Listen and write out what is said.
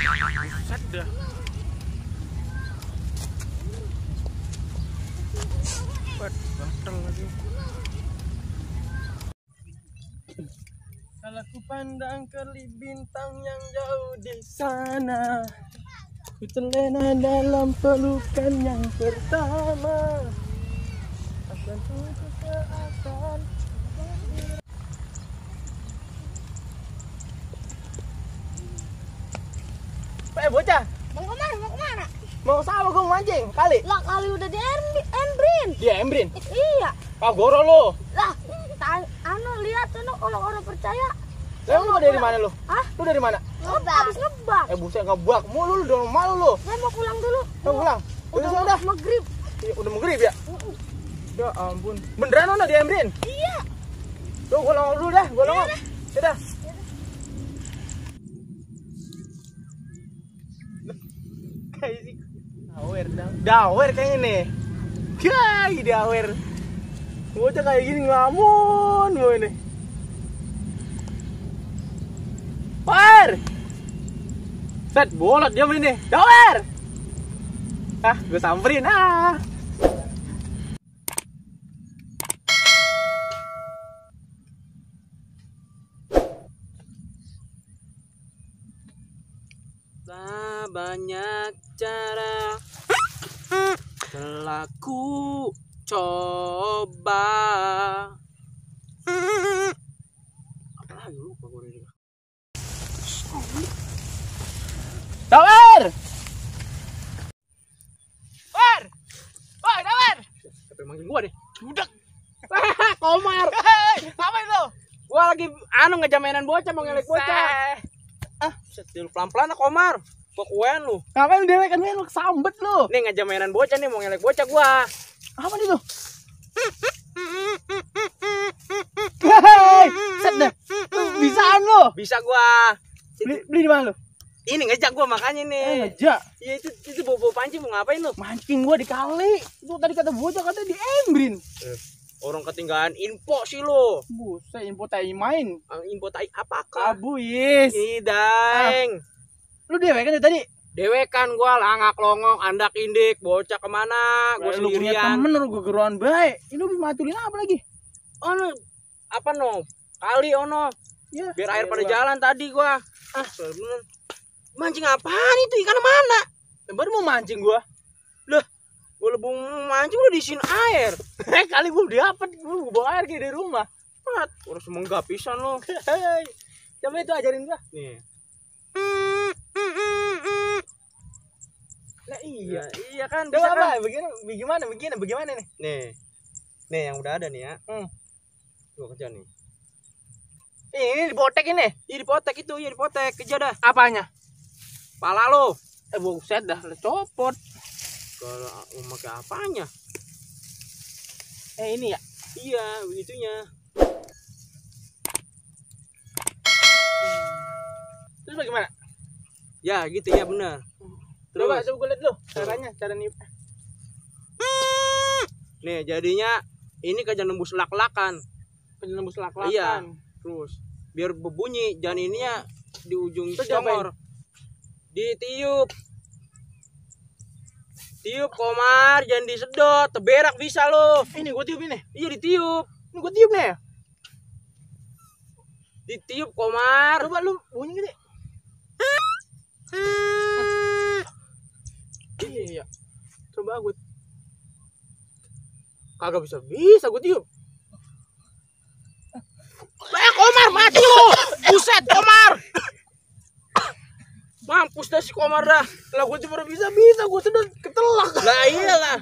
Buset dah. Batal lagi. Kalau ku pandang ke bintang yang jauh di sana, ku terlena dalam pelukan yang pertama. Akan tutup seakan. Bocah, Mau kemana? Mau kemana? mau sama gue mancing kali? Lah kali udah di Embrin. Dia Embrin. Iya. Kagoro lo. Lah, lihat tuh kalau orang percaya. Lu dari mana lu? Hah? Lu dari mana? Habis ngebak. Buset ngebak mulu lu dong malu lu. Saya mau pulang dulu. Mau pulang? Udah. Maghrib. Iya, udah maghrib ya? Ya ampun. Beneran lu di Embrin? Iya. Tuh gua nongol dulu dah, gua nongol. Udah. Kayak sih. Dawer kayaknya nih. Kayak dawer. Bocah kayak gini ngelamun mau ini. War. Set bolot dia ini. Dawer. Ah, gue samperin ah. Nah, banyak cara telah ku coba. Apa lagi lupa gue ini. Dawer! War! Woi, Dawer! Siapa yang manggil gua deh? Budak! Komar! Ngapain lo? Gua lagi ngejam mainan bocah, mau ngelek bocah. Setil pelan-pelan Komar. Gua kuen lu. Ngapain lu dewekan main lu kesambet lu? Nih ngejam mainan bocah nih, mau ngelek bocah gua. Apa nih tuh? Hei, set dah. Bisaan lu? Bisa gua. Beli di mana lu? Ini ngejak gua makanya nih. Ngejak? Iya itu bawa pancing mau ngapain lu? Mancing gua di kali. Itu tadi kata bocah katanya di Embrin. Orang ketinggalan info sih lo. Buset, info tai main. Info tai apakah? Abuis. Idang. Lu dewekan tadi? Dewekan gua langak longok, andak indik, bocah kemana? Gua sendirian. Lu punya temen lu gua geruan baik. Ini lu matulin apa lagi? Oh, apa no? Kali ono. Ya, biar air pada jalan tadi gua. Bener. Mancing apaan itu? Ikan mana? Baru mau mancing gua. Loh, gua lebung mancing udah diisiin air. Kali gua dapet, gua bawa air kayak dari rumah. Harus menggap pisan lo. Coba itu ajarin gua. Nih. Nah iya kan. Bisa kan? Bagaimana nih? Nih yang udah ada nih ya. Gua kerja nih. Ini dipotek ini. Iya dipotek itu, iya dipotek. Kerja dah. Apanya? Pala lo. Buset dah, copot. Kalau mau pakai apanya? Ini ya? Iya, begitunya. Terus bagaimana? Ya, gitu ya benar. Coba gue lihat dulu caranya, cara nih. Nih, jadinya ini kerja nembus lak-lakan. Kerja nembus lak-lakan. Iya. Terus biar berbunyi, jangan ininya di ujung congor. Ditiup. Tiup Komar, jangan disedot, teberak bisa lo. Ini gua tiup ini. Iya ditiup. Ini gua tiup nih. Ditiup Komar. Coba lu bunyi gede. Iya. Coba gua. Kagak bisa gua tiup. Komar mati lo. Buset Komar. Mampus dah si Komar dah. Lah gue cuma bisa gue sedot ketelak. Lah iyalah.